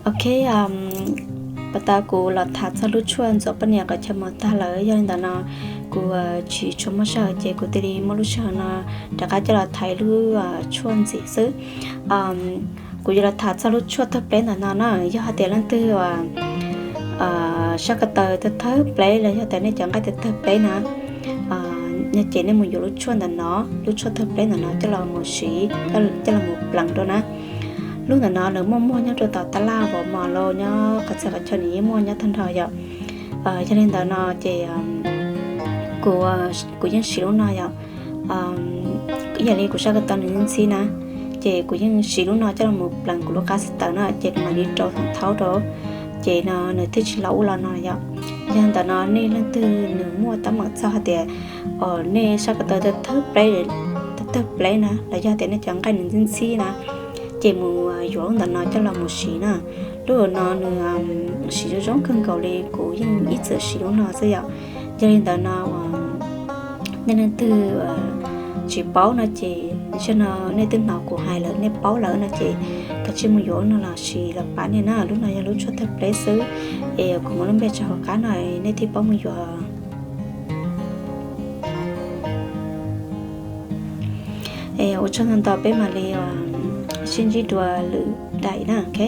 Ok, pas tas kuv los tham txog lub tshuaj ntxuav poj niam qhov chaw mos tag lawm, yog li ntawd no kuv tsis tshua muaj sij hawm ces kuv thiaj li muab lub sij hawm no rov qab coj los tham lub tshuaj ntxiv xwb. Kuv yuav los tham txog lub tshuaj thawj pleb ntawm no na. Yog hais tias leej twg sab ko taw thawj thawj pleb los yog tias nej cov nqaij thawj thawj pleb na, no ces nej mus yuav lub tshuaj ntawm no, lub tshuaj thawj pleb ntawm no coj los mus siv, coj los mus pleev rau na. Lub ntawm no nws muaj muag nyob rau tom tab laj vov mos los nyob qhov txhia qhov chaw nws yeej muaj nyob tag nrho yom. Yog li ntawd no ces kuv, kuv yeej siv lub no yom. Ib yam li kuv sab ko taw nws ntxhib ntxhib na, ces kuv yeej siv lub no coj los mus pleev kuv lub qab xib taws na, ces kuv mam li rau thaum thaub rau, ces no nws thiaj tsis los ub los no yom. Yog ntawm no nej leej twg nws muaj teeb meem txog hais tias nej sab ko taw thawj thawj pleb, thawj thawj pleb na, los yog tias nej cov nqaij nws ntxhib ntxhib na, ces mus yuav lub ntawm no coj los mus siv na. Lub no nws siv zoo zoo kawg nkaus li, kuv yeej ib txwm siv lub no xwb yom. Yog li ntawd no nej leej twg tsis paub no ces, zaum no nej twb hnov kuv hais lawm, nej paub lawm no ces kav tsij mus yuav lub no los siv los pab nej na. Lub no yog lub tshuaj thawj pleb xwb, es kuv muab lub npe tso hauv qab no nej thiaj paub mus yuav. Es ua tsaug ntau ntau, peb mam li sib ntsib dua lwm daim na, ok.